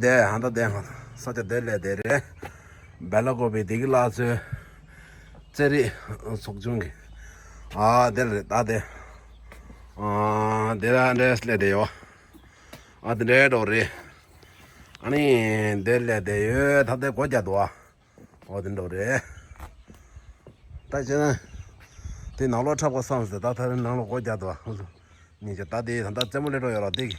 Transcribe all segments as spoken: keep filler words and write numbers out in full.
དེ་ཧ་ད་དེ་ཧ་ས་ཆ་དེ་ལས་དེ་རེད། སྦེ་ལ་ཀོ་པི་དེ་གི་ལ་ཚོའི་རྩེད་རིགས་ཚོགས་ཆུང་གི་ཨ་དེ་རེད་ད་དེ། ཨ་དེ་ར་འདྲེས་ལས་དེ་ཡོ། ཨ་དེ་འདྲེ་འགྲོ་རེད། ཨ་ནི་དེ་ལས་དེ་ཡོད་ད་དེ་སྒོ་རྒྱག་འདུག་ཨ། ཨོ་དེ་འདྲ་རེད། ད་བྱས་ན་དེ་ནང་ལོགས་འཁྲབ་དགོས་བསམ་ཟེར། ད་ད་རེས་ནང་ལོགས་སྒོ་རྒྱག་འདུག་ཨ། སྙིང་རྗེ། ད་དེ་ད་ལྟ་རྩེད་མོ་ལས་འགྲོ་ཡོད་ར་དེ་གི་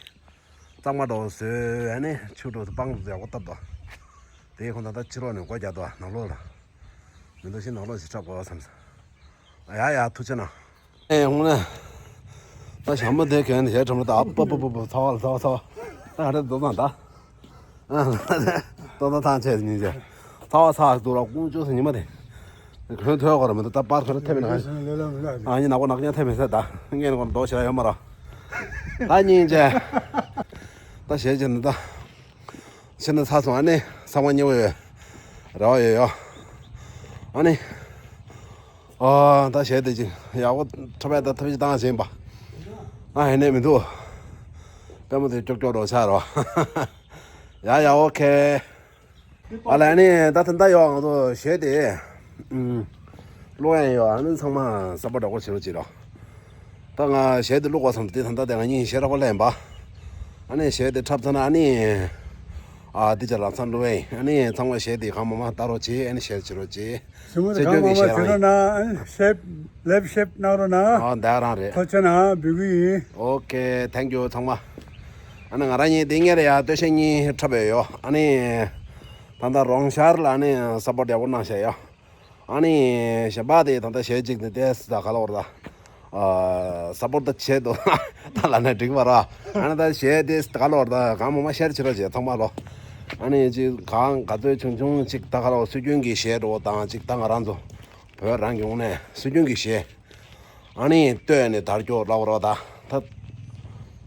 གཙང་མ་འགྲོ་བཟོས། ཨ་ནི་ཆུ་འགྲོ་སྤང་འགྲོ་ཡག་པོ་བཏབ་འདུག་ཨ། དེ་ཁོ་ད་ལྟ་ཕྱི་ལོགས་ནས་སྒོ་རྒྱག་འདུག་ཨ། ནང་ལོགས་ལ་མི་འདུག་ཤི། ནང་ལོགས་ཤི་འཁྲབ་དགོས་བསམ་ཟེར། ཡ་ཡ་ཐུགས་ཆེ་གནང་། ཨེ་ཧུང་ནས། ད་ཞྭ་མོ་དེ་གན་ཞལ་ཁྲམ་ལ་ད་ཨ་པ་པ་པ་པ་ཚ་བ་ལ་ཚ་བ་ཚ་བ། ད་ཧ་རེ་རྡོ་ཚང་ད། ཨ་རྡོ་ཚང་ཐང་ཆད་ཉིན་ཞེ། ཚ་བ་ཚ་བ་འདུག་ར་ཀུང་ཅོ་སི་ཉི་མ་དེ། གོན་ཐོས་གོ་ར་མི་འདུག་ད་པར་ཁ་ར་ཐེབས་མེད་ན། ཨ་ཉི་ནག་པོ་ནག་ཉ་ཐེབས་མེད་ཟེར་ད། ངས་ནི་གོ་རྡོ་ཞེ་ར་ཡོད་མ་ར། ད་ཉིན་ཞེ། ད་ཞལ་ཆེ་ནི་ད། ཕྱིན་ན་ཚར་སོང་། ཨ་ནི་ཚང་མ་མཉེས་པོ་ཡོད། རེ་བ་ཡོད་ཡོད། ཨ་ནི། ཨ་ད་གཞས་དེ་ཅིག་ཡག་པོ་འཁྲབ་པའི་ད་ཐབས་ཤེས་བཏང་བཞིན་པ། ཨ་ཧེ་ནས་མི་འདུག་པད་མོ་དེ་ཀྱོག་ཀྱོག་འགྲོ་ཆགས་རོ། ཡ་ཡ་ཨོ་ཁེ། ཨ་ལ་ནི་ད་ད་ད་ཡོད་ང་ཚོ་གཞས་དེ། ཨུམ། ཀློག་ཡང་ཡོད། ཨ་ནི་ཚང་མ་སབ་པོ་ཊི་འདྲ་པོ་བྱེད་རོགས་བྱེད་རོགས། ད་ང་གཞས་དེ་བླུག་དགོས་བསམ་སྟེ་ད་ལྟ་དེ་ང་གཉིས་གཞས་འདྲ་པོ་ལེན་པ། ཨ་ནི་གཞས་དེ་འཁྲབ་ཚར་ན་ཨ་ནི། ཨ་དེ་ཅག་ལ་མཚམས་བླུག་ཨེ། ཨ་ནི་ཚང་མ་གཞས་དེ་གང་མང་མང་ལྟ་རོགས་བྱེད། ཨ་ནི་གཞས་བྱེད་རོགས་བྱེད། གཞས་སྐྱོན་གྱི་གཞས་རང་ཡིན། ཨ་ནི་ཤེབ་ལེབ་ཤེབ་གནང་རོགས་གནང་། ཨ་ད་རང་རེད། ཐུགས་རྗེ་གནང་འབུལ་གི་ཡིན། ཨོ་ཁེ་ཐེང་ཀྱུ་ཚང་མ། ཨ་ནི་ང་རང་གཉིས་དེ་སྔོན་ལ་ཡ་སྟོད་གཞས་གཉིས་འཁྲབ་ཡོད་ཡོད། ཨ་ནི། ད་ལྟ་རོང་ཤར་ལ་ཨ་ནི་སབ་པོ་ཊི་ཡག་པོ་གནང་བཞག་ཡོད། ཨ་ནི་གཞན་པ་དེ་ད་ལྟ་གཞས་གཅིག་དེ་ཏེས་ད་ག་ལ་བར་ད། ཨ་སབ་པོ་ཊི་ད་བྱེད་དོ། ད་ལ་ནས་འགྲིག་པ་ར། ཨ་ནི་ད་གཞས་དེ་ད་ག་ལ་བར་ད་གང་མང་མང་ཤེར་བྱེད་རོགས་བྱེད་ཚང་མ་ལོ། ཨ་ནི་ཅིག་གང་ག་ཚོད་ཆུང་ཆུང་ཅིག་ད་ག་ལ་བར་སྲོལ་རྒྱུན་གྱི་གཞས་འགྲོ་དང་ཅིག་ད་ང་རང་ཚོ་བོད་རང་གི་ངོས་ནས་སྲོལ་རྒྱུན་གྱི་གཞས། ཨ་ནི་སྟོད་ནས་དར་ཀྱོག་ལ་བར་བ་ད་ད།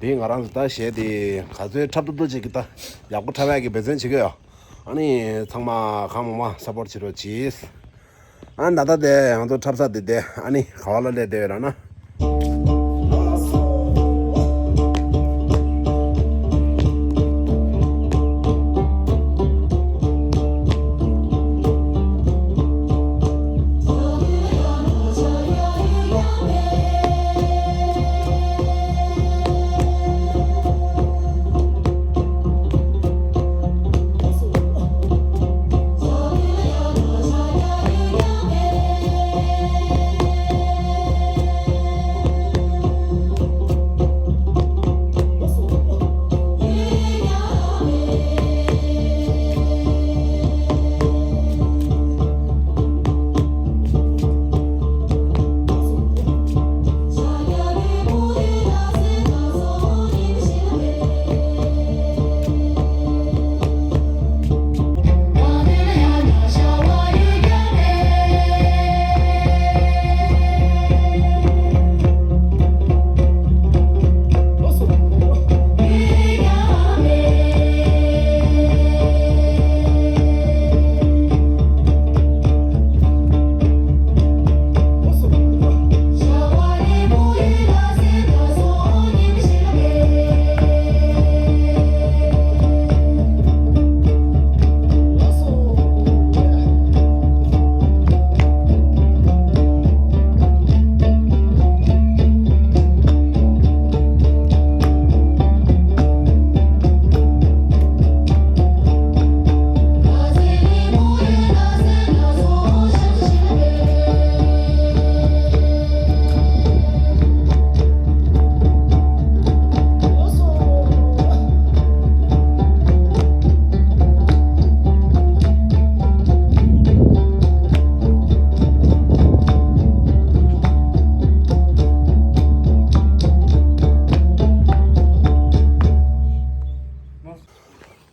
དེ་ང་རང་ཚོ་ད་གཞས་དེ་ག་ཚོད་འཁྲབ་ཏུ་ཏུ་ཅིག་གི་ད་ཡག་པོ་འཁྲབ་ཡག་གི་འབད་བརྩོན་བྱེད་ཀྱི་ཡོད། ཨ་ནི་ཚང་མ་གང་མང་མང་སབ་པོ་ཊི་བྱེད་རོགས་གྱིས། ཨ་ད་ལྟ་དེ་ང་ཚོ་འཁྲབ་ས་དེ་དེ་ཨ་ནི་ག་བ་ལ་སླེབས་བསྡད་ཡོད་ལབ་ན།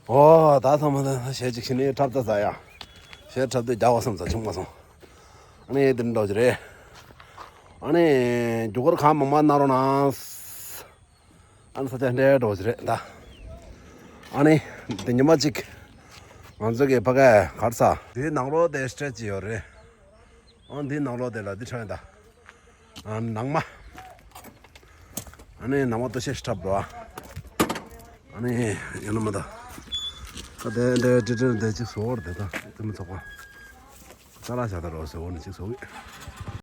ཨོ་ད་ཚང་མ་ད་གཞས་གཅིག་ཤི་ནས་འཁྲབ་ཚར་ཚར་ཡ། གཞས་འཁྲབ་དུས་རྒྱག་པ་བསམ་ཚར་བྱུང་མ་སོང་། ཨ་ནི་དེ་འདྲ་ཅིག་རེད། ཨ་ནི་རྒྱུ་སྐར་གང་མང་མང་གནང་རོགས་གནང་། ཨ་ནི་ས་ཆ་འདྲའི་འགྲོ་ཅིག་རེད་ད། ཨ་ནི་དེ་ཉི་མ་གཅིག་ང་ཚོ་གི་ཕ་གའི་གར་ས་དེའི་ནང་ལོགས་དེ་སྤྲད་ཅིག་ཡོད་རེད། ཨ་འདིའི་ནང་ལོགས་དེ་ལ་འདི་འཁྲབ་ཡིན་ད། ཨ་ནང་མ། ཨ་ནི་ནང་མ་ལྟོ་ཤས་ཤིག་འཁྲབ་འགྲོ་ཨ། ཨ་ནི་ཡང་ན་མ་ད། ཁ་དེ་འདི་ཏྲི་ཏྲི་འདི་གཅིག་བཟོ་བར་དེ་དང་དེ་མི་ཚོགས་པ། ཅ་ལག་བྱ་དང་རོགས་ཟེར་འོ་ནི་གཅིག་བཟོ་གི།